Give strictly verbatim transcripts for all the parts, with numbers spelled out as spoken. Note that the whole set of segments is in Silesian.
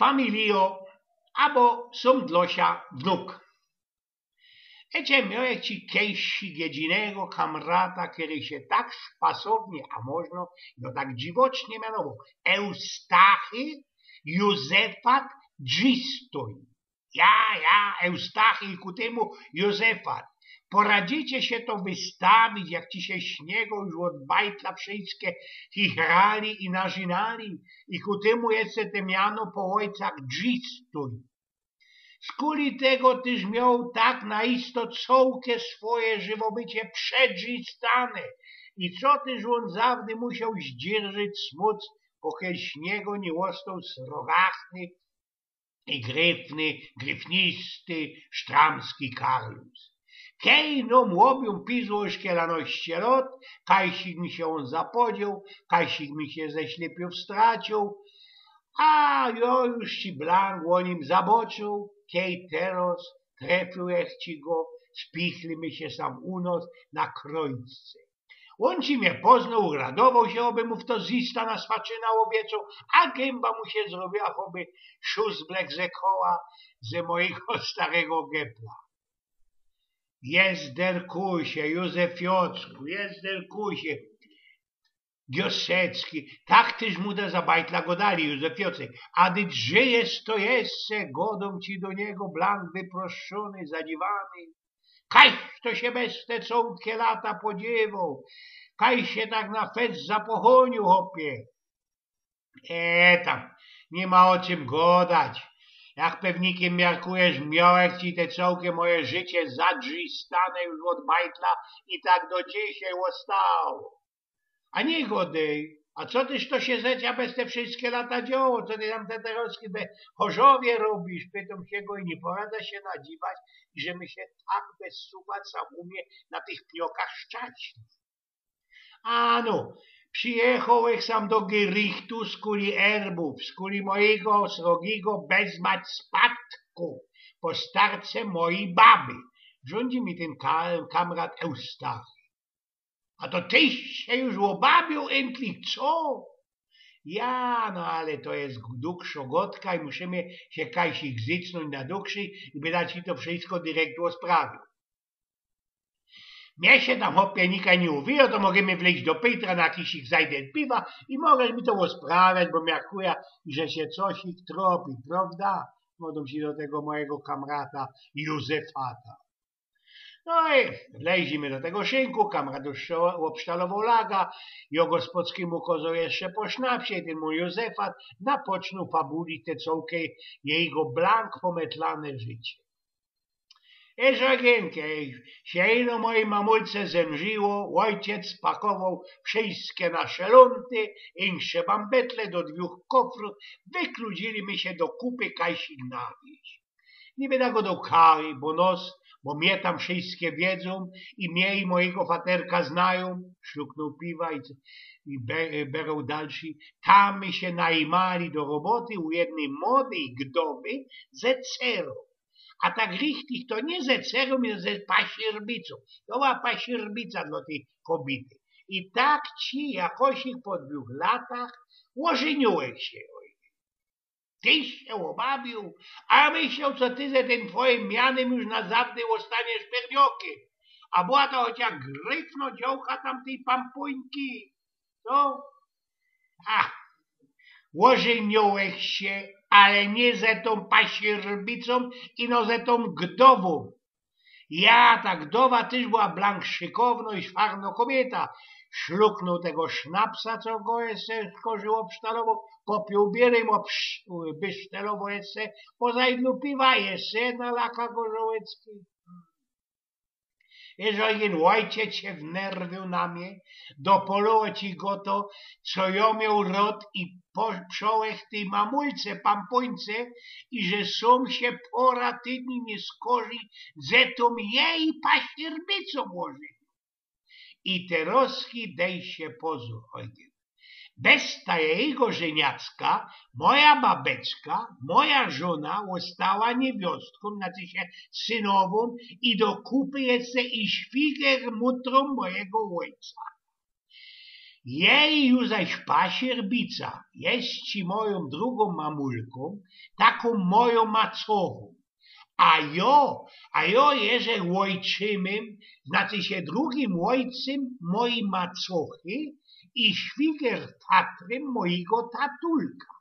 Familijo, abo sōm dlŏ sia wnuk. Ecie mioł jaki kejś jedynkigo kamrata, kery sie tak spasownie, a możno, no tak dziwocznie mianowoł. Eustachy Józefat Drzistōń. Ja, ja, Eustachy i ku tymu Józefat. Poradzicie sie to wystawić, jak ci sie śniego już ôd bajtla wszyjske chichrali i narzynali i ku tymu jeszcze te miano po ôjcach Drzistōń. Skuli tego tyż mioł tak na isto cołke swoje żywobycie przedrzistane i co tyż ôn zawdy musioł zdzierżyć smōc, pokiel śniego niy ôstoł srogachny i gryfny, gryfnisty, sztramski karlus. Kej nōm ôbiōm pizło już kiela nŏście lŏt, kajsik mi sie ôn zapodzioł, kajsik mi sie ze ślypiōw straciōł, a jo już ci blank ô nim zaboczōł, kej terŏz trefiōł ech ci go, spichli my sie sam u nos na krojce. Ôn ci mie poznoł, uradowoł sie, ôby mu fto z lista na swaczyna ôbiecoł, a gymba mu sie zrobiła, ôby szuzblek ze koła, ze mojigo starego gepla. Jezderkusie, Józefioczku, Jezderkusie, Giosecki, tak tyż mu te za bajtla godali, Józefioczek, a dyć żyjesz, to jeszcze, godōm ci do niego, blank wyproszczōny, zadziwany. Kajś to sie bez te cołke lata podziewoł, kajś sie tak na fest zapochōniōł, chopie. E, tam, niy ma ô czym godać. Jak pewnikym miarkujesz, miołech ci te cołke moje życie zadrzistane już ôd bajtla i tak do dzisiej ôstało. A niy godej, a co tyż to sie zecia bez te wszyjske lata dzioło, co ty tam te terŏzki we Chorzowie robisz, pytōm sie go i niy poradzã sie nadziwać, że my sie tak bez suba sam u mie na tych pniokach szczaśliwi. Ano, przijechołech sam do Gerichtu skuli erbōw, skuli mojigo srogigo bezmać spadku, po starce mojij baby. Rzōndzi mi tyn ka-, kamrat Eustachy. A to tyś sie już ôbabiył entlich, co? Ja, no ale to je długszo godka i musimy sie kajsik zycnōńć na długszyj i byda ci to wszyjsko direkt ôsprawiył. Mie sie tam, chopie, nikaj niy uwijo, to możymy wleć do Pejtra na jakijś zajden piwa i możesz mi to ôsprawiać, bo miarkuja, że sie cosik tropi, prŏwda? Godōm ci do tego mojigo kamrata Józefata. No i wlezli my do tego szynku, kamrat już ôbsztalowoł laga, jo gospodskimu kozoł jeszcze po sznapsie, i tyn mōj Józefat napocznōł fabulić te cołke jejigo blank pometlane życie. Eż ôgienkej sie ino mojij mamulce zemrziło, ôjciec spakowoł wszyjske nasze lōnty, insze bambetle do dwōch kofrōw, wykludzili my sie do kupy kajsik na wieś. Niy byda godoł kaj, bo nos, bo mie tam wszyjske wiedzōm i mie i mojigo faterka znajōm, szluknōł piwa i, i be-, beroł dalszy. Tam my sie naimali do roboty u jednyj młodyj gdowy ze cerōm. A tak richtig to niy ze cerōm, ze pasierbicōm. To była pasierbica dlŏ tyj kobiyty. I tak ci jakosik po dwōch latach ôżyniōłech sie. Tyś sie ôbabiył, a myśloł, co ty ze tyn twojim mianym już na zawdy ôstaniesz pierniokiym. A była to chociŏż gryfno dziołcha tamtyj pampōńki. Co? A, ôżyniōłech sie, ale niy ze tōm pasierbicōm, ino ze tōm gdowōm. Ja, ta gdowa tyż była blank szykowno i szwarno kobiyta. Szluknōł tego sznapsa, co go jeszcze gorzōł ôbsztalowoł, popiōł bierym, ôbsz-, bysztelowoł jeszcze po zajdlu piwa, jeszcze jedna laka gorzołecki. Eż ôjciec sie wnerwiōł na mie, dopoloło ci go to, co jo mioł rot i po-, przołech tyj mamulce, pampōńce, i że sōm sie pora tydni niy skorzij ze tōm jeji pasierbicōm ôżyniōł. I terŏzki dej sie pozōr, ôjciec. Bez ta jejigo żyniacka moja babeczka, moja żōna, ôstała niewiostkōm, znaczy sie synowōm, i do kupy jeszcze i świgermutrōm mojigo ôjca. Jej ju zaś pasierbica, jeszcze mojōm drugōm mamulkōm, takōm mojōm macochōm. A jo, a jo jeżech ôjczymym, znaczy sie drugim ôjcym mojij macochy i świgerfatrym mojigo tatulka.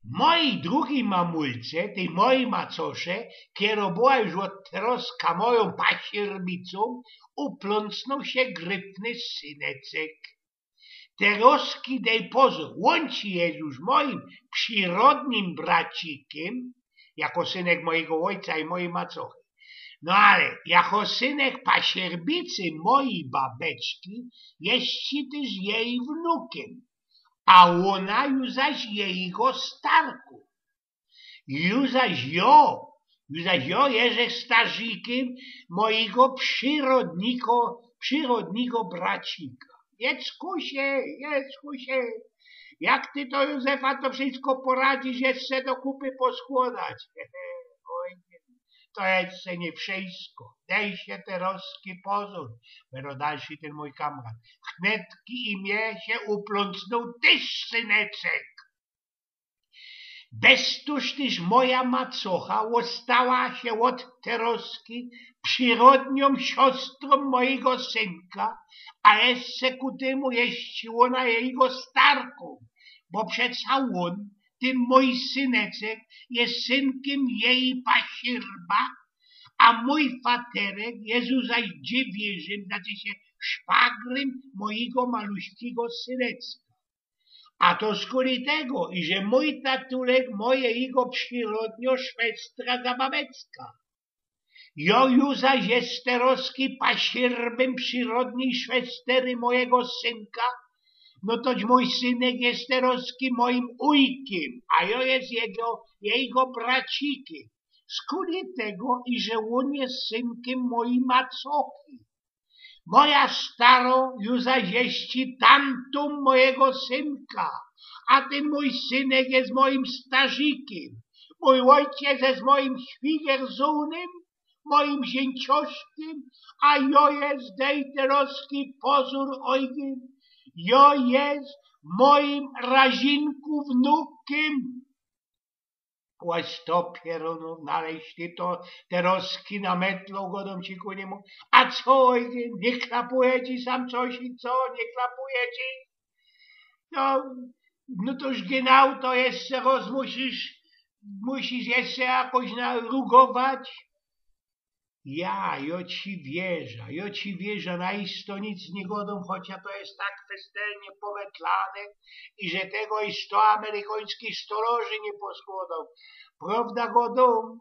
Mojij drugij mamulce, tyj mojij macosze, kero była już ôd teroska mojōm pasierbicōm, uplōnsnōł sie grypny syneczek. Teroski dej pozōr, ôn ci je już mojim przirodnim bracikym, jako synek mojigo ôjca i mojij macochy. No ale jako synek pasierbicy mojij babeczki, jeszcze tyż jej wnukym, a ôna ju zaś jejigo starkōm. Ju zaś jo, ju zaś jo jeżech starzikym mojigo przirodnigo, przirodnigo bracika. Jackusie, Jackusie, jak ty to, Józefa, to wszysko poradzisz jeszcze do kupy poskłodać? Ôj, to jeszcze niy wszysko. Dej sie teroski pozōr, baro dalszy tyn mōj kamrat. Chnetki i mie sie uplōnsnōł tyż syneczek. Bez tōż tyż moja macocha ôstała sie ôd teroski przirodniōm siostrōm mojigo synka, a jeszcze ku tymu jeszcze ôna jejigo starkōm, bo przeca ôn, tyn mōj syneczek, je synkym jeji pasierba, a mōj faterek je ju zaś dziewierzym, znaczy sie szwagrym mojigo maluśkigo syneczka. A to skuli tego, iże mōj tatulek moje jejigo przirodnio szwestra za babecka. Jo ju zaś je teroski pasierbym przirodnij szwestery mojigo synka, no toć mōj synek je teroski mojim ujkym, a jo je jego, jejigo bracikym. Skuli tego, iże ôn je synkym mojij macochy. Moja staro ju zaś jeszcze tantōm mojigo synka, a tyn mōj synek je mojim starzikym. Mōj ôjciec je mojim świgerzōnym, mojim ziyncioszkym, a jo je, dej teroski pozōr, Ojgyn, jo je mojim razinku wnukym. Oj, to pierōnōw naleźć, ty to teroski na metlu, godōm ci ku niymu. A co, Ojgyn, niy klapuje ci sam coś i co, niy klapuje ci? No, no to już genau, to jeszcze roz musisz, musisz jeszcze jakoś narugować. Ja, jo ci wierzã, jo ci wierzã, na isto nic niy godōm, chocia to je tak festelnie pometlane, iże tego isto amerikońskij stoloży niy poskłodoł. Prowda godōm?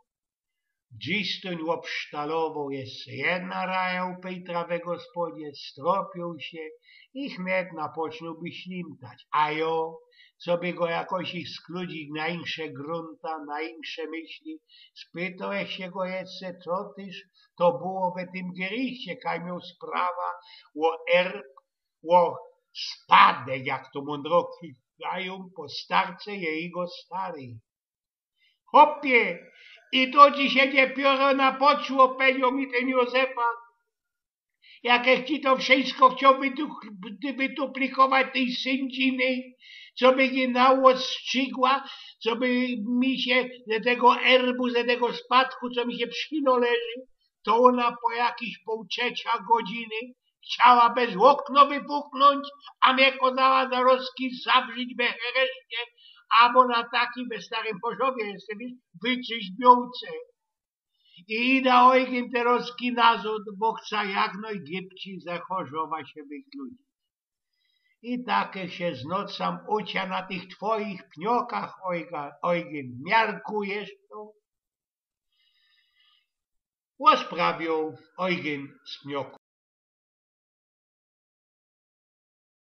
Dzys tōm ôbsztalowoł jeszcze jedna raja upyjtra we gospodzie, stropiōł sie i chnet napocznōłby ślimtać. A jo, coby go jakoś ich skludzik na insze grōnta, na insze myśli, spytołech sie go jeszcze, co tyż to było we tym geriście, kaj mioł sprawa ô erb, ô spadek, jak to mōndroki gajōm, po starce jejigo staryj. Chopie, i to ci sie dopiyro napoczło, pedziōł mi tyn Józefa. Jakech ci to wszysko chcioł wytu-, wytuplikować tyj syndziny, coby genau ôstrzigła, coby mi sie ze tego erbu, ze tego spadku, co mi sie przinoleży, to ôna po jakiś połtrzecia godziny chciała bez ôkno wypuchnōńć, a mie kŏzała zarozki zawrzić we hereszcie, abo na takij, we starym Chorzowie jeszcze, wiysz, wytrzyźbiōłce. I ida, Ojgyn, terozki nazŏd, bo chca jak nojgibcij ze Chorzowa sie wykludzić. I tak sie znŏd sam ucia na tych twojich pniokach, Ojga-, Ojgyn. Miarkujesz to? Ôsprawioł Ojgyn z pnioku.